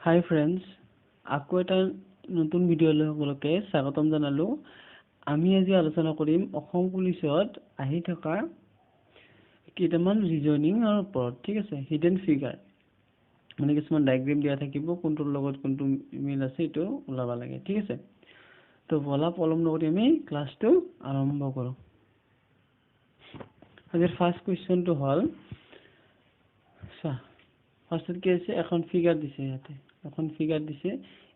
হাই friends, আকৌ এটা নতুন ভিডিঅ'লৈ সকলোকে স্বাগতম জনালোঁ। আমি আজি আলোচনা কৰিম অসম পুলিচত আহি থকা কেইটামান ৰিজনিঙৰ ওপৰত, ঠিক আছে? হিডেন ফিগাৰ, মানে কিছুমান ডায়েগ্ৰাম দিয়া থাকিব, কোনটোৰ লগত কোনটো মিল আছে এইটো ওলাব লাগে, ঠিক আছে? তো ব'লা, পলম নকৰি আমি ক্লাছটো আৰম্ভ কৰোঁ। আজিৰ ফাৰ্ষ্ট কুৱেশ্যনটো হ'ল, চোৱা, ফাৰ্ষ্টত কি আছে? এখন ফিগাৰ দিছে। ইয়াতে এখন ফিগাৰ দিছে।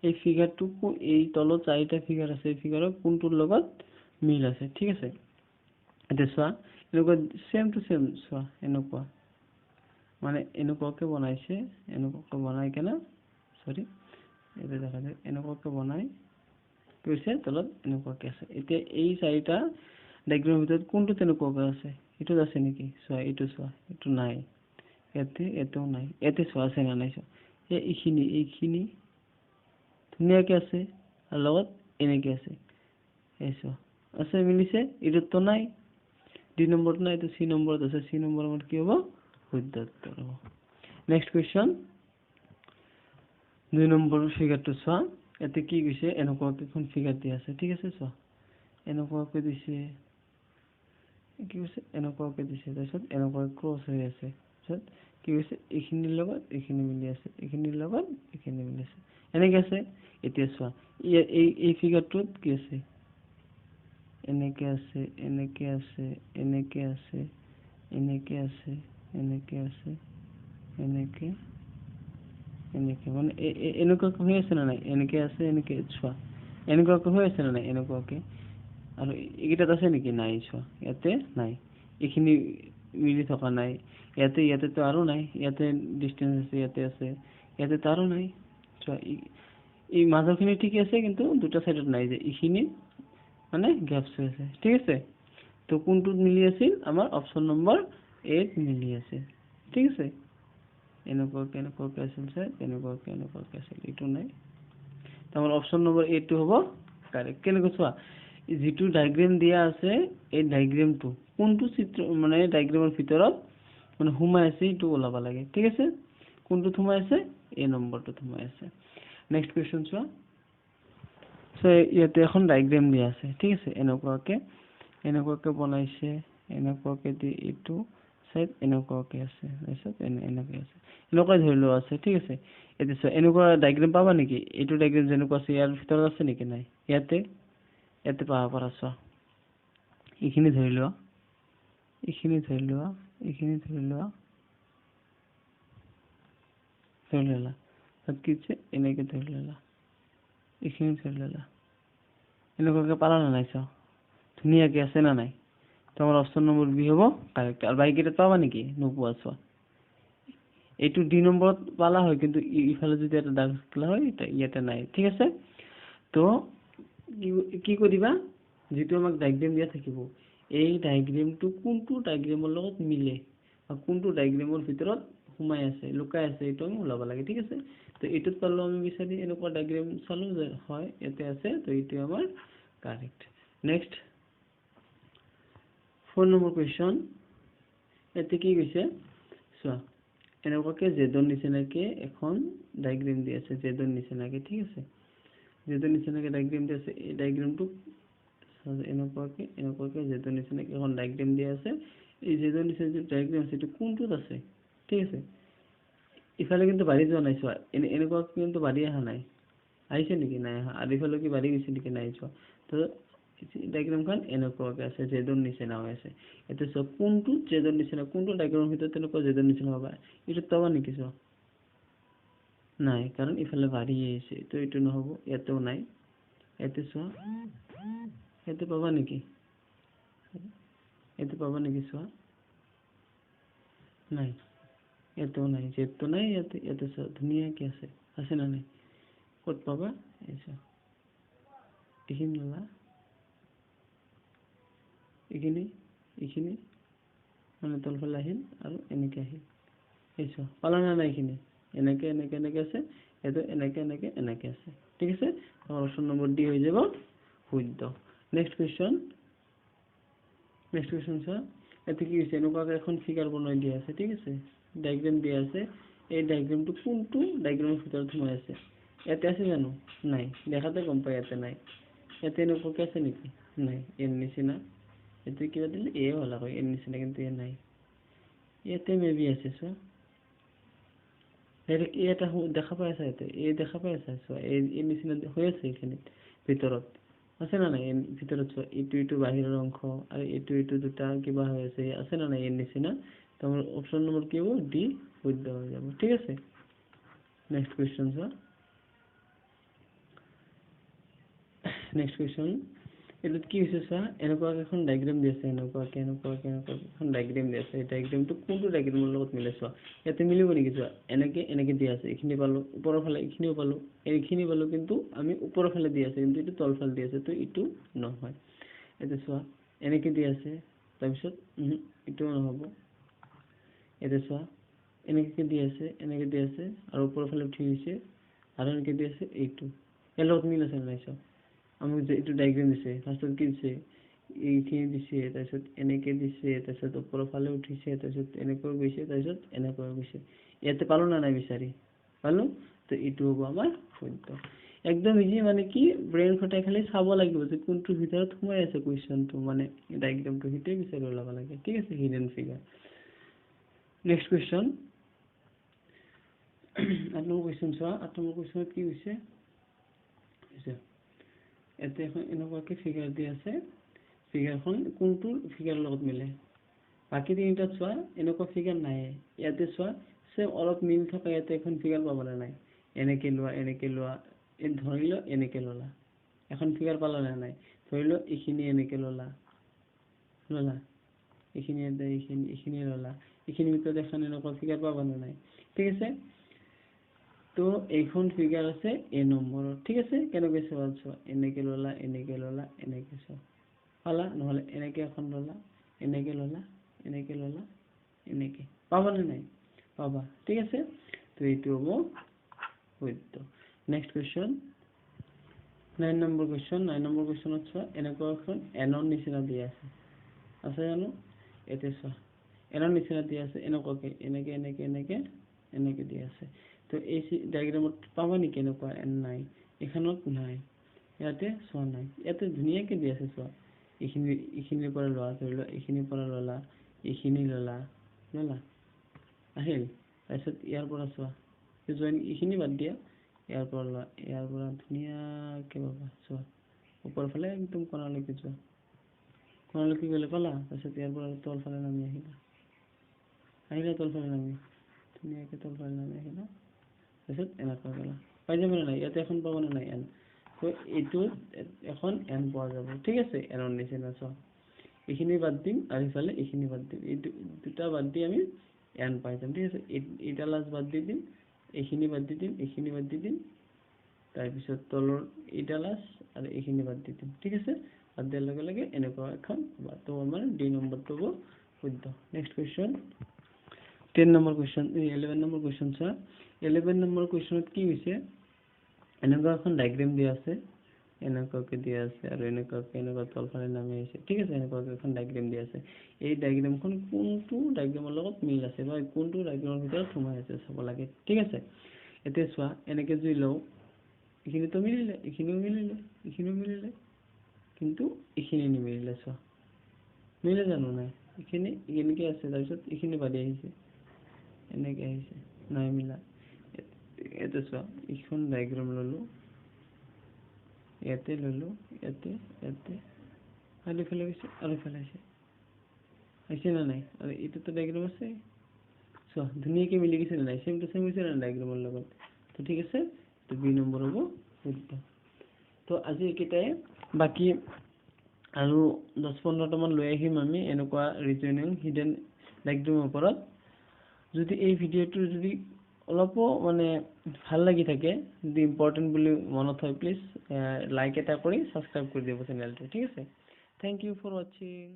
এই ফিগাৰটো, এই তলত চাৰিটা ফিগাৰ আছে, এই ফিগাৰৰ কোনটোৰ লগত মিল আছে, ঠিক আছে? এতিয়া চোৱা, এনেকুৱা ছেম টু ছেম চোৱা, এনেকুৱা মানে এনেকুৱাকে বনাইছে, এনেকুৱাকে বনাই কেনে, চৰি, এতিয়া দেখা যায়, এনেকুৱাকে বনাই কৈছে, তলত এনেকুৱাকে আছে। এতিয়া এই চাৰিটা ডায়েগ্ৰামৰ ভিতৰত কোনটো তেনেকুৱাকে আছে? এইটোত আছে নেকি চোৱা। এইটো চোৱা, এইটো নাই। ইয়াতে, ইয়াতেও নাই। ইয়াতে চোৱা, আছে নে নাই চোৱা। এই এইখিনি ধুনীয়াকে আছে আৰু লগত এনেকে আছে। এই চোৱা, আছে, মিলিছে। এইটোততো নাই, ডি নম্বৰত নাই, এইটো চি নম্বৰত আছে। চি নম্বৰ আমাৰ কি হ'ব? শুদ্ধ উত্তৰ হ'ব। নেক্সট কুৱেশ্যন, 2 নম্বৰ ফিগাৰটো চোৱা। ইয়াতে কি কৈছে? এনেকুৱাকে এখন ফিগাৰ দিয়া আছে, ঠিক আছে? চোৱা, এনেকুৱাকে দিছে। কি কৈছে? এনেকুৱাকে দিছে, তাৰপিছত এনেকুৱা ক্ৰছ হৈ আছে। তাৰপিছত কি কৈছে? এইখিনিৰ লগত এইখিনি মিলি আছে, এইখিনিৰ লগত এইখিনি মিলি আছে, এনেকে আছে। এতিয়া চোৱা, এই ফিগাৰটোত কি আছে? এনেকে আছে, এনেকে আছে, এনেকে আছে, এনেকে আছে, এনেকে আছে, এনেকে, এনেকে, মানে এনেকুৱাকে হৈ আছে নে নাই? এনেকে আছে, এনেকে চোৱা, এনেকুৱাকে হৈ আছে নে নাই? এনেকুৱাকে। আৰু এইকেইটাত আছে নেকি? নাই। চোৱা, ইয়াতে নাই, এইখিনি মিলি থকা নাই। ইয়াতে, ইয়াতেতো আৰু নাই। ইয়াতে ডিষ্টেঞ্চ আছে, ইয়াতে আছে, ইয়াতেতো আৰু নাই। চোৱা, এই মাজৰখিনি ঠিকে আছে, কিন্তু দুটা চাইডত নাই যে এইখিনি মানে গেপছ হৈ আছে, ঠিক আছে? তো কোনটোত মিলি আছিল? আমাৰ অপশ্যন নম্বৰ এইট মিলি আছে, ঠিক আছে? এনেকুৱাকে এনেকুৱাকে আছিল ছাৰ, এনেকুৱাকে এনেকুৱাকে আছিল, এইটো নাই। তো আমাৰ অপশ্যন নম্বৰ এইটো হ'ব কাৰেক্ট। কেনেকৈ চোৱা, যিটো ডায়েগ্ৰাম দিয়া আছে, এই ডায়েগ্ৰামটো কোনটো চিত্ৰ, মানে ডায়েগ্ৰামৰ ভিতৰত মানে সোমাই আছে, এইটো ওলাব লাগে, ঠিক আছে? কোনটোত সোমাই আছে? এই নম্বৰটোত সোমাই আছে। নেক্সট কুৱেশ্যন চোৱা। চ' ইয়াতে এখন ডায়েগ্ৰাম দিয়া আছে, ঠিক আছে? এনেকুৱাকে এনেকুৱাকে বনাইছে, এনেকুৱাকে দি এইটো চাইড এনেকুৱাকে আছে, তাৰপিছত এনেকে আছে, এনেকুৱাই ধৰি লোৱা আছে, ঠিক আছে? এতিয়া চোৱা, এনেকুৱা ডায়েগ্ৰাম পাবা নেকি? এইটো ডায়েগ্ৰাম যেনেকুৱা আছে, ইয়াৰ ভিতৰত আছে নেকি? নাই। ইয়াতে, ইয়াতে পাব পাৰা। চোৱা, এইখিনি ধৰি লোৱা, এইখিনি ধৰি লোৱা, এইখিনি ধৰি লোৱা, ধৰি ল'লা। তাত কি হৈছে? এনেকে ধৰি ল'লা, এইখিনি ধৰি ল'লা, এনেকুৱাকে পালা নে নাই? চোৱা, ধুনীয়াকে আছে নে নাই? তো আমাৰ অপশ্যন নম্বৰ বি হ'ব কাৰেক্ট। আৰু বাকীকেইটাত পাবা নেকি? নোপোৱা। চোৱা, এইটো ডি নম্বৰত পালা হয়, কিন্তু ইফালে যদি এটা দাগ থাকিলে হয়, ইয়াতে নাই, ঠিক আছে? তো কি কৰিবা? যিটো আমাক ডায়েগ্ৰাম দিয়া থাকিব, এই ডায়েগ্ৰামটো কোনটো ডায়েগ্ৰামৰ লগত মিলে বা কোনটো ডায়েগ্ৰামৰ ভিতৰত সোমাই আছে, লুকাই আছে, এইটো আমি ওলাব লাগে, ঠিক আছে? তো এইটোত পালোঁ আমি বিচাৰি, এনেকুৱা ডায়েগ্ৰাম চালোঁ যে হয়, ইয়াতে আছে, তো এইটোৱে আমাৰ কাৰেক্ট। Next 4 number question. ইয়াতে কি কৈছে চোৱা, এনেকুৱাকে জেদৰ নিচিনাকে এখন ডায়েগ্ৰাম দি আছে, জেদৰ নিচিনাকে, ঠিক আছে? জেদৰ নিচিনাকে ডায়েগ্ৰাম দি আছে। এই ডায়েগ্ৰামটো এনেকুৱাকে এনেকুৱাকে জেদৰ নিচিনাকে এখন ডায়েগ্ৰাম দিয়া আছে। এই জেদৰ নিচিনা যিটো ডায়েগ্ৰাম আছে, এইটো কোনটোত আছে, ঠিক আছে? ইফালে কিন্তু বাঢ়ি যোৱা নাই। চোৱা, এনেকুৱাকে কিন্তু বাঢ়ি অহা নাই। আহিছে নেকি? নাই অহা। আৰু ইফালে কি বাঢ়ি গৈছে নেকি? নাই যোৱা। তো ডায়েগ্ৰামখন এনেকুৱাকে আছে, জেদৰ নিচিনা হৈ আছে। এতিয়া চোৱা, কোনটো জেদৰ নিচিনা, কোনটো ডায়েগ্ৰামৰ ভিতৰত তেনেকুৱা জেদৰ নিচিনা পাবা? এইটোত পাবা নেকি? চোৱা, নাই, কাৰণ ইফালে বাঢ়ি আহিছে, তো এইটো নহ'ব। ইয়াতেও নাই। ইয়াতে চোৱা, ইয়াতে পাবা নেকি? ইয়াতে পাবা নেকি? চোৱা, নাই, ইয়াতেও নাই, জেদটো নাই ইয়াতে। ইয়াতে চোৱা, ধুনীয়াকে আছে, আছে নে নাই? ক'ত পাবা? এই চোৱা, এইখিনি ল'লা, এইখিনি, এইখিনি মানে তলফালে আহিল আৰু এনেকে আহিল। এই চোৱা, পালা নে নাই? এইখিনি এনেকে এনেকে এনেকে আছে, এইটো এনেকে এনেকে এনেকে আছে, ঠিক আছে? অপশ্যন নম্বৰ ডি হৈ যাব শুদ্ধ। নেক্সট কুৱেশ্যন, নেক্সট কুৱেশ্যন চোৱা, ইয়াতে কি হৈছে? এনেকুৱাকে এখন ফিগাৰ বনাই দিয়া আছে, ঠিক আছে? ডায়েগ্ৰাম দিয়া আছে। এই ডায়েগ্ৰামটো কোনটো ডায়েগ্ৰামৰ ভিতৰত সোমাই আছে? ইয়াতে আছে জানো? নাই, দেখাতে গম পাই ইয়াতে নাই। ইয়াতে এনেকুৱাকে আছে নেকি? নাই, এৰ নিচিনা। এইটো কিবা দিলে এ হ'ল আকৌ, এৰ নিচিনা, কিন্তু এ নাই। ইয়াতে মে বি আছে, চোৱা ডাইৰেক্ট এ এটা দেখা পাই আছা, ইয়াতে এ দেখা পাই আছা, চোৱা এ নিচিনা হৈ আছে এইখিনিত ভিতৰত আছে না নাই? ভিতৰত চোৱা, এইটো এইটো বাহিৰৰ অংশ আৰু এইটো এইটো দুটা কিবা হৈ আছে, আছে না নাই এৰ নিচিনা? তো আমাৰ অপশ্যন নম্বৰ কি হ'ব? ডি শুদ্ধ হৈ যাব, ঠিক আছে। নেক্সট কুৱেশ্যন চোৱা, নেক্সট কুৱেশ্যন এইটোত কি হৈছে চোৱা, এনেকুৱাকে এখন ডায়েগ্ৰাম দি আছে, এনেকুৱাকে এনেকুৱাকে এনেকুৱাকে এখন ডায়েগ্ৰাম দি আছে। এই ডায়েগ্ৰামটো কোনটো ডায়েগ্ৰামৰ লগত মিলে চোৱা, ইয়াতে মিলিব নেকি চোৱা, এনেকে এনেকে দিয়া আছে, এইখিনি পালো, ওপৰৰ ফালে এইখিনিও পালো, এইখিনি পালো, কিন্তু আমি ওপৰৰ ফালে দি আছে, কিন্তু এইটো তলফালে দি আছে, তো এইটো নহয়। এতিয়া চোৱা এনেকে দি আছে, তাৰপিছত এইটোও নহ'ব। এতিয়া চোৱা এনেকে দি আছে, এনেকে দি আছে, আৰু ওপৰৰ ফালে উঠি গৈছে, আৰু এনেকে দি আছে, এইটো ইয়াৰ লগত মিল আছে নাই চোৱা। আমাক যে এইটো ডায়েগ্ৰাম দিছে, ফাৰ্ষ্টত কি দিছে, এইখিনি দিছে, তাৰপিছত এনেকে দিছে, তাৰপিছত ওপৰৰ ফালে উঠিছে, তাৰপিছত এনেকৈ গৈছে, তাৰপিছত এনেকৈ গৈছে। ইয়াতে পালো না নাই বিচাৰি? পালো, তো এইটো হ'ব আমাৰ শুদ্ধ। একদম ইজি, মানে কি ব্ৰেইন খটাই খালি চাব লাগিব যে কোনটোৰ ভিতৰত সোমাই আছে কুৱেশ্যনটো, মানে ডায়েগ্ৰামটো, সেইটোৱে বিচাৰি ওলাব লাগে, ঠিক আছে, hidden figure. Next question, 8 number question চোৱা, 8 নম্বৰ কুৱেশ্যনত কি হৈছে? ইয়াতে এখন এনেকুৱাকে ফিগাৰ দি আছে, ফিগাৰখন কোনটো ফিগাৰৰ লগত মিলে? বাকী তিনিটাত চোৱা এনেকুৱা ফিগাৰ নাই, ইয়াতে চোৱা চেম অলপ মিল থকা ইয়াতে এখন ফিগাৰ পাবলৈ নাই। এনেকে লোৱা, এনেকে লোৱা, ধৰি লোৱা এনেকে ল'লা, এখন ফিগাৰ পালা নে নাই? ধৰি লোৱা এইখিনি এনেকে ল'লা, ল'লা এইখিনি, এইখিনি, এইখিনি ল'লা, এইখিনিৰ ভিতৰত এখন এনেকুৱা ফিগাৰ পাবা নে নাই? ঠিক আছে, তো এইখন ফিগাৰ আছে এ নম্বৰত, ঠিক আছে। কেনেকৈ চোৱা, চোৱা এনেকে ল'লা, এনেকে ল'লা, এনেকে চোৱা পালা, নহ'লে এনেকে এখন ল'লা, এনেকে ল'লা, এনেকে ল'লা, এনেকে পাবানে নাই? পাবা, ঠিক আছে। তো এইটো হ'ব শুদ্ধ। Next question, 9 number question. 9 number কুৱেশ্যনত চোৱা এনেকুৱা এখন এনৰ নিচিনা দিয়া আছে, আছে জানো? এতিয়া চোৱা এনৰ নিচিনা দিয়া আছে, এনেকুৱাকে এনেকে এনেকে এনেকে এনেকে দিয়া আছে। তো এই ডায়েগ্ৰামত পাবা নেকি এনেকুৱা? এন নাই, এইখনত নাই, ইয়াতে চোৱা নাই, ইয়াতে ধুনীয়াকে দি আছে চোৱা, এইখিনি এইখিনিৰ পৰা লোৱা, ধৰি লোৱা এইখিনিৰ পৰা ল'লা, এইখিনি ল'লা, ল'লা আহিল, তাৰপিছত ইয়াৰ পৰা চোৱা জইন, এইখিনি বাদ দিয়া, ইয়াৰ পৰা লোৱা, ইয়াৰ পৰা ধুনীয়াকে পাবা চোৱা, ওপৰৰ ফালে একদম কোণালৈকে যোৱা, কোণালৈকে গ'লে পালা, তাৰপিছত ইয়াৰ পৰা তলফালে নামি আহিলা, আহিলা তলফালে নামি, ধুনীয়াকে তলফালে নামি আহিলা, তাৰপিছত এনেকুৱা গ'লা, পাই যাবনে নাই? ইয়াতে এখন পাবনে নাই? এন, তো এইটোত এখন এন পোৱা যাব, ঠিক আছে, এনৰ নিচিনা চোৱা, এইখিনি বাদ দিম আৰু ইফালে এইখিনি বাদ দিম, এই দুটা বাদ দি আমি এন পাই যাম, ঠিক আছে। এইটা লাষ্ট বাদ দি দিম, এইখিনি বাদ দি দিম, এইখিনি বাদ দি দিম, তাৰপিছত তলৰ এইটা লাষ্ট আৰু এইখিনি বাদ দি দিম, ঠিক আছে। বাদ দিয়াৰ লগে লগে এনেকুৱা এখন পাবা, তো আমাৰ ডি নম্বৰটো হ'ব শুদ্ধ। Next question, 10 number question, এই 11 নম্বৰ কুৱেশ্যন চোৱা। 11 নম্বৰ কুৱেশ্যনত কি হৈছে? এনেকুৱা এখন ডায়েগ্ৰাম দিয়া আছে, এনেকুৱাকে দিয়া আছে, আৰু এনেকুৱাকে এনেকুৱা তলফালে নামি আহিছে, ঠিক আছে, এনেকুৱাকে এখন ডায়েগ্ৰাম দিয়া আছে। এই ডায়েগ্ৰামখন কোনটো ডায়েগ্ৰামৰ লগত মিল আছে বা কোনটো ডায়েগ্ৰামৰ ভিতৰত সোমাই আছে চাব লাগে, ঠিক আছে। এতিয়া চোৱা এনেকে যদি লওঁ, এইখিনিতো মিলিলে, এইখিনিও মিলিলে, এইখিনিও মিলিলে, কিন্তু এইখিনি নিমিলিলে, চোৱা মিলে জানো? নাই, এইখিনি এনেকে আছে, তাৰপিছত এইখিনি বাদে আহিছে, এনেকে আহিছে, নাই মিলা। ইয়াতে চোৱা এইখন ডায়েগ্ৰাম ল'লো, ইয়াতে ল'লো, ইয়াতে, ইয়াতে, আৰু ইফালে গৈছে, আৰু ইফালে আহিছে, আহিছে না নাই? আৰু এইটোতো ডায়েগ্ৰাম আছে, চোৱা ধুনীয়াকে মিলি গৈছে নে নাই? চেম টু চেম হৈছে নে নাই ডায়েগ্ৰামৰ লগত? তো ঠিক আছে, তো বি নম্বৰ হ'ব শুদ্ধ। তো আজি এইকেইটাই, বাকী আৰু 10-15টামান লৈ আহিম আমি এনেকুৱা ৰিজনিং হিডেন ডায়েগ্ৰামৰ ওপৰত। যদি এই ভিডিঅ'টো যদি অলপো মানে ভাল লাগি থাকে, যদি ইম্পৰ্টেণ্ট বুলি মনত হয়, প্লিজ লাইক এটা কৰি ছাবস্ক্ৰাইব কৰি দিব চেনেলটো, ঠিক আছে। Thank U for ৱাচিং।